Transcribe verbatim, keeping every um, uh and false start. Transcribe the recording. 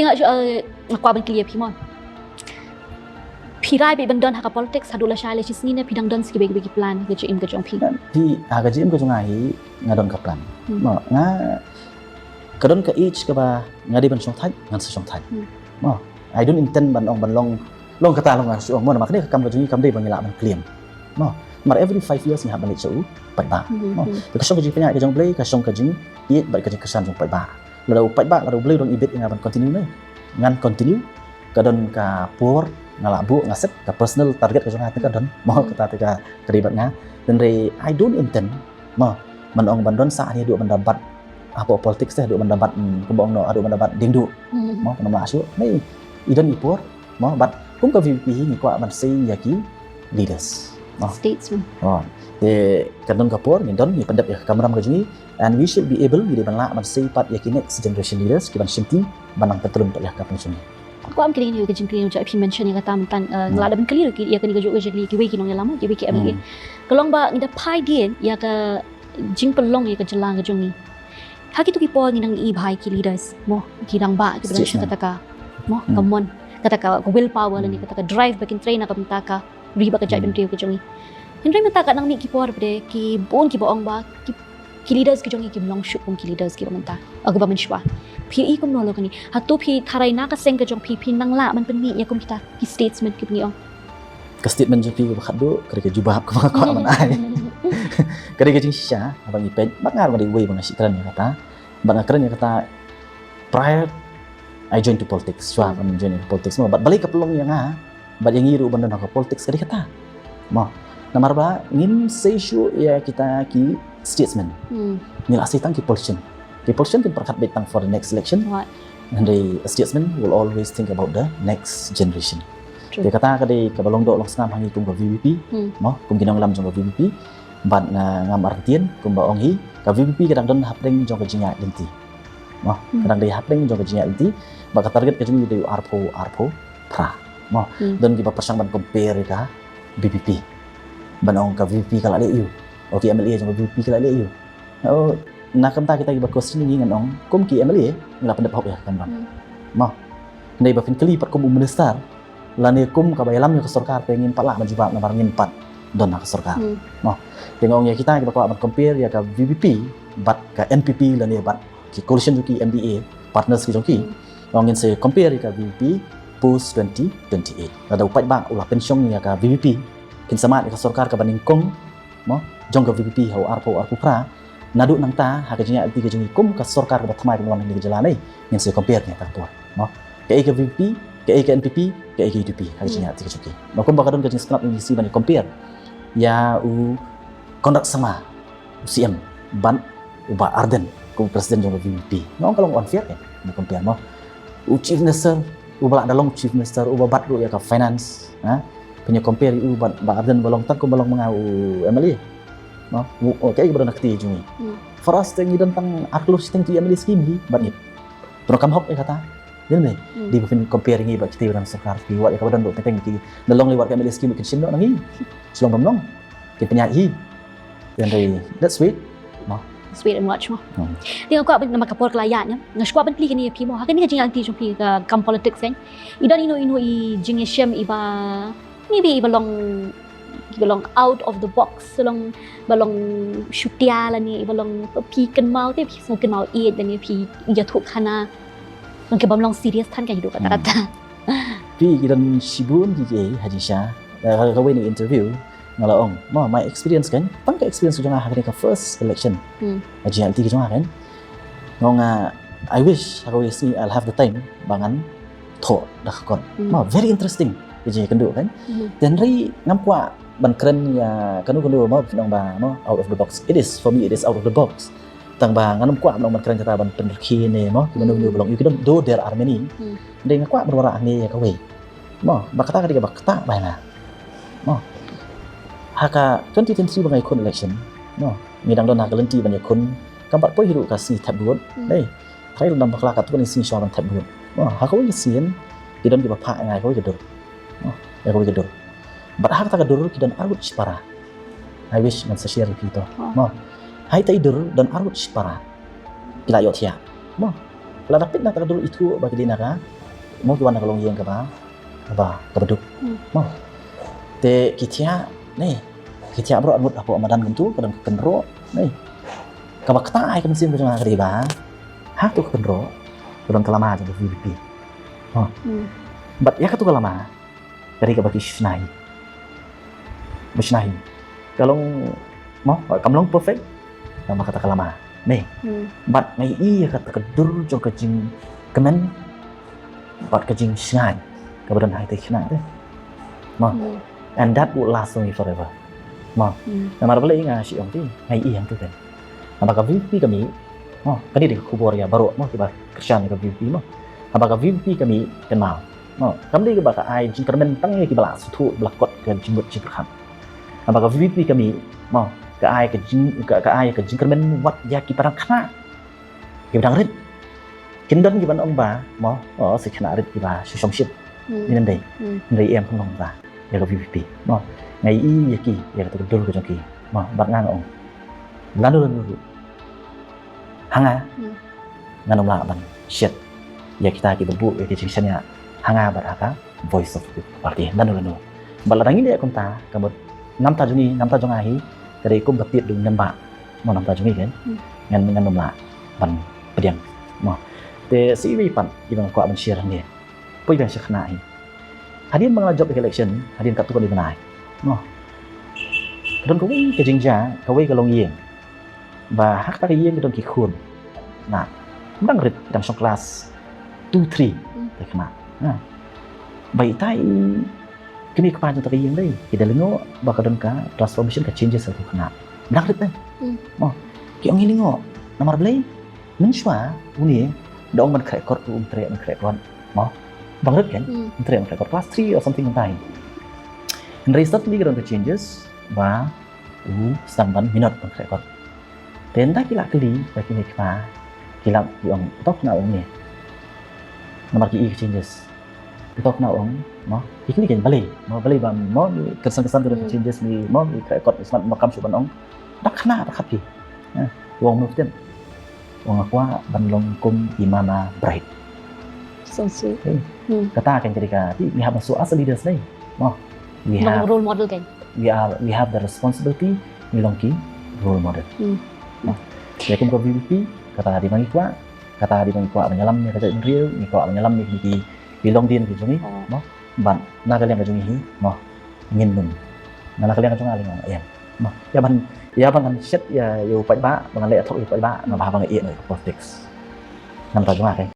Nga, uh, nga kwah ban kylli ïa phi mo. Phi rai beit ban don ha ka politics haduh lashai lashisngi ne phi dang don sa kiwei kiwei ki plan ha ka jingim ka jong phi? Phi, ha ka jingim ka jong nga hi, nga don ka plan. Hmm. Mo, nga, ka don ka age kaba nga dei ban shongthait, ngan sa shongthait. Hmm. Mo, I don't intend ban ong ban long, long kata long nga shu ong. Mo, namar kane ka kam ka jong ngi kam dei ba ngi lah ban claim. Mo, namar every five years ngi hap ban leit sha u paidbah. Hmm, hmm. Mo, hmm. Te ka shong ka jingpynïaid ka jong U Blei, ka shong ka jingïeit bad ka jingkyrshan jong u paidbah. Lada u paidbah, lada U Blei u dang ibit ïa nga ban continue ne, ngan continue. Ka don ka por nga lah buh, nga set ka personal target ka jong nga te ka don. Mo, hmm, kata te ka, ka dei bad nga. Hynrei I don't intend, mo, ban ong ban don sah hangne haduh ban da bat hapoh politics te, haduh ban da bat, hmm, kumba ong noh, haduh ban da bat diengduh. Hmm. Mo, kane ym lah shuh. Nei, i don i por, mo, bad kum ka V P P hi ngi kwah ban sei ïa ki leaders. Mo. Statesman. Oh. Te ka don ka por, ngin don, ngi pyndep ïa ka kamram ka jong ngi, and we should be able, ngi dei ban lah ban sei pat ïa ki next generation leaders, ki ban shimti, ban nang pyntrun pat ïa ka kam jong ngi. Kwah ban kylli ïa ka jingkylli jong phi, mention ïa kata mynta, eh, nga lah da ban kylli ruh ïa kane kajuh ka jingkylli kiwei ki nongialam, kiwei ki M L A. Hmm. Ka long ba ngi da phai dien ïa ka jingpynlong ïa ka jylla ka jong ngi. Ha kito ki por ngi dang ïohi bha ïa ki leaders, mo, ki rangbah, ki ba dang sha kata ka, mo, ka mon, kata ka will power lane kata ka drive ba kin trei na ka bynta ka ri bad ka jaitbynriew ka jong ngi. Hynrei mynta ka dang mih ki por ba dei ki bun ki ba ong ba ki, ki leaders ki jong ngi kim long shuh kum ki leaders ki ba mynta, ah, ki ba mynshuwa. Phi ïohi kumno halor kane? Hato phi tharai na ka seng ka jong phi, phi nang lah ban pynmih ïa kum kita ki statesman ki ba ngi ong? Ka statement jong phi kaba khatduh, ka dei ka jubab kaba nga kwah ban ai. Ka dei ka jingshisha, haba ngi peit, bad nga ruh nga dei uwei ba nga shu kren ïa kata. Bad nga kren ïa kata prior I join to politics. Shuwa ban join ïa ka politics mo. Bad balei ka pynlong ïa nga, bad ïa ngi ruh ban don ha ka politics ka dei kata. Mo. Namar ba ngim sei shuh ïa kita ki statesman. Hmm. Ngi la sei tang ki politician. Ki politician kin pyrkhat beit tang for the next election. Right. Hynrei a statesman will always think about the next generation. True. Te kata ka dei kaba long doh long snam ha ngi kum ka V P P. Hmm. Mo, kum ki nongïalam jong ka V P P. Bad nga ngam artatien, kumba ong hi, ka V P P ka dang don hapdeng jong ka jingïaid lynti. Mo, hmm, ka dang dei hapdeng jong ka jingïaid lynti, bad ka target ka jong ngi dei u arphew, arphew phra. Mo, hmm, don kiba pyrshang ban compare ïa ka V P P. Ban ong ka V P P ka la leh aiu. O ki M L A jong ka V P P ka la leh aiu. Oh, na ka bynta kita kiba question ïa ngi ngan ong, kum ki M L A, ngi la pyndep hok ïa ka kamram. Hmm. Mo, hynrei ba phin kylli pat kum u minister, lane kum kaba ïalam ïa ka sorkar te ngin pat lah ban jubab namar ngim pat don ha ka sorkar. Hmm. Mo. Te nga ong ïa kita kiba kwah ban compare ïa ka V P P bad ka N P P lane bad ki coalition jong ki M D A partners ki jong ki. Hmm. Nga ong ngin sa compare ïa ka V P P post twenty twenty-eight. Lada u paidbah u la pynshong ïa ka V P P, kin sa mad ïa ka sorkar kaba nyngkong, mo, jong ka V P P ha u arphew arphew phra, naduh nangta ha ka jingïaid lynti ka jong ngi kum ka sorkar kaba thymmai kaba wan ha kane ka jylla ne, ngin sa compare ne ta ka por. Mo, kaei ka V P P, kaei ka N P P, kaei ka U D P ha ka jingïaid lynti ka jong ki. Mo, kumba ka don ka jingsngewtynnat ngi shu ban compare ïa u Conrad Sangma, u C M, bad u Bah Ardent kum u president jong ka V P P. Nga ong ka long unfair kan, ngi compare mo. U chief minister, uba lah da long chief minister, uba bat ruh ïa ka finance, ha? Phin ïa compare ïa u bad Bah Ardent ba long tang kum ba long ma nga u M L A. Mo, u, u, kaei kaba don ha ka kti jong ngi. Hmm. For us te ngi don tang ar klur shiteng ki M L A scheme hi, bad ngi pyndonkam hok ïa kata. Dei ne? Hmm. Dei ba phin compare ngi bad kita ba don sorkar, ki wad ïa kaba don ruh teng teng ki. Da long lei wad ka M L A scheme kin shim noh na ngi. Shu long bym long. Kin pynïaid hi. Hynrei let's wait. Mo. Let's wait and watch mo. Hmm. Te nga kwah ban, namar ka por ka la ïaid, nga shu kwah ban kylli kane ïa phi mo. Ha kane ka jingïaid lynti jong phi ka kam politics kan, i don ino ino i jingïashem iba, maybe iba long, iba long out of the box, long, ba long shutia lane iba long phi kynmaw te phi sngew kynmaw ïeit lane phi ïathuh khana. Long ki bym long serious than ka hidup kata kata. Hmm. Phi, ki don shibun ki ki ha jingshisha. Eh, ka, kawei na interview nga la ong, mo, my experience kan, tang ka experience jong nga ha kane ka first election. Hmm. Ka jingïaid lynti ka jong nga kan. Nga ong, ah, I wish ha kawei ka sngi I'll have the time ba ngan thoh da ka kot. Hmm. Mo, very interesting ka jingïakynduh kan. Hmm. Te hynrei ngam kwah ban kren ïa kano kano mo, phin ong ba mo, out of the box. It is, for me it is out of the box. Tang ba ngan ym kwah ban ong ban kren kata ban pynrkhie ne mo, ki mano mano ba long ïa ki don, though there are many. Hmm. Hynrei nga kwah ban wallam hangne ïa kawei. Mo, ba kata ka dei kaba ktah ba nga. Mo. Ha ka twenty twenty-three ba nga ïakhun election. Mo, ngi dang don ha ka lynti ban ïakhun, kam pat poi hi ruh ka sngi thep vote. Hmm. Dei. Trai lada ym bakla katto katne sngi shuwa ban thep vote. Mo, ha kawei ka sien, ki don kiba phah ïa nga ïa kawei ka dur. Mo, ïa kawei ka dur. Bad ha kata ka dur ki don arngut shipara. I wish ngan sa share ïa phi to. Oh. Mo. Ha ita i dur don arngut shipara. Ki la ïohthiah. Mo. Lada peit na kata ka dur ithuh ba ki dei na ka, mo, ki wan na ka longïing kaba, kaba, kaba duk. Hmm. Mo. Te ki thiah, ne, ki thiah baroh arngut hapoh madan kumtu, ka don ka kynroh, ne. Kaba kata ai ka mynsiem ka jong nga ka dei ba, ha katu ka kynroh ka don ka lama jong ka V P P. Mo. Hmm. Bad ïa katu ka lama ka dei kaba ki shna hi. Ba shna hi. Ka long, mo, kam long perfect. Namar kata ka lama. Ne. Hmm. Bad nga ïohi ïa kata ka dur jong ka jingkmen bad ka jingshngaiñ kaba don ha ita i khynnah te. Mo. Hmm. And that would last only forever. Mo. Hmm. Namar balei nga shu ong te, nga ïohi hangtu te. Haba ka V P P ka mih, mo, kane dei ka khubor ïa baroh, mo, kiba kyrshan ïa ka V P P, mo. Haba ka V P P ka mih, kynmaw. Mo, kam dei kaba ka ai jingkyrmen tang ïa kiba la sngewthuh, ba la kot ka jingmut jingpyrkhat. Haba ka V P P ka mih, mo, ka ai ka jing, ka, ka ai ka jingkyrmen wat ïa ki parang khynnah kiba dang rit. Kin don kiban ong ba, mo, o, shi khynnah rit kiba shu shongshit. Hmm. Ym dei. Hmm. Hynrei em, khlem long ba ïa ka V P P. Mo, nga ïohi ïa ki, ïa kata ka dur ka jong ki. Mo, bad nga nga ong, lano lano ruh, ha nga, hmm, ngan ym lah ban shet ïa kita kiba buh ïa ki jingshaniah ha nga bad ha ka Voice of the People Party. Lano lano. Bad lada ngi leh kumta, ka mut namta jong ngi, namta jong nga hi ka dei kum ba tied da u nembah. Mo, namta jong ngi kan. Hmm. Ngan, ngan ym lah ban pdiang. Mo. Te sa iwei pat iba nga kwah ban share hangne. Poi biang sha khynnah hi. Hadien ba nga la jop ïa ka election, hadien katto katne bnai, mo, ka don kawei ka jingjia, kawei ka longïing. Ba ha kata ka ïing ka don ki khun. Na, dang rit, dang shong klas two, three. Hmm. Te khynnah. Na. Ba ita i kmie kpa jong kata ka ïing dei, ki da lyngngoh ba ka don ka transformation, ka changes ha ki khynnah. Dang rit dei. Hmm. Mo. Ki ong, ngi lyngngoh. Namar balei? Mynshuwa une da ong ban khreh kot, um treh ban khreh kot. Mo. Dang rit kan? Hmm. Um treh ban khreh kot. Class three or something mynta hi. Hynrei suddenly ka don ka changes ba u sdang ban minot ban khreh kot. Te ynda ki la kylli ba kine ki kpa, ki la, ki ong, uto u khynnah u ong ne. Namar ki i ka changes. Uto u khynnah u ong, mo, ki kylli kein balei, mo, balei ba, mo, kynsan kynsan ka don ka, hmm, changes, mi, mo, mi khreh kot, smat, mo, kam shuh ban ong. Da khynnah da khap ki. Ha, u ong, mut tip. U ong, nga kwah ban long kum i Mama Bright. So sweet. Okay. Hmm. Kata kan ka dei ka, we have also as a leaders, ne. Mo, we, long have, role model kan. We are, we have the responsibility, ngi long ki role model. Hmm. Mo. Ïa kum ka V P P, kata dei ba ngi kwah, kata dei ba ngi kwah ban ïalam ïa ka jaitbynriew, ngi kwah ban ïalam ïa ki, ki longdien ki jong ngi. Oh. Mo. Bad na ka liang ka jong ngi hi, mo, ngin nym. Na, na ka liang ka jong nga, liang nga, ïa. Mo, ïa ban, ïa ban ngan shet ïa, ïa u paidbah, ban ngan leh ïa thok ïa u paidbah, na, hmm, ba haba nga ïeh noh ïa ka politics. Namta jong nga kan.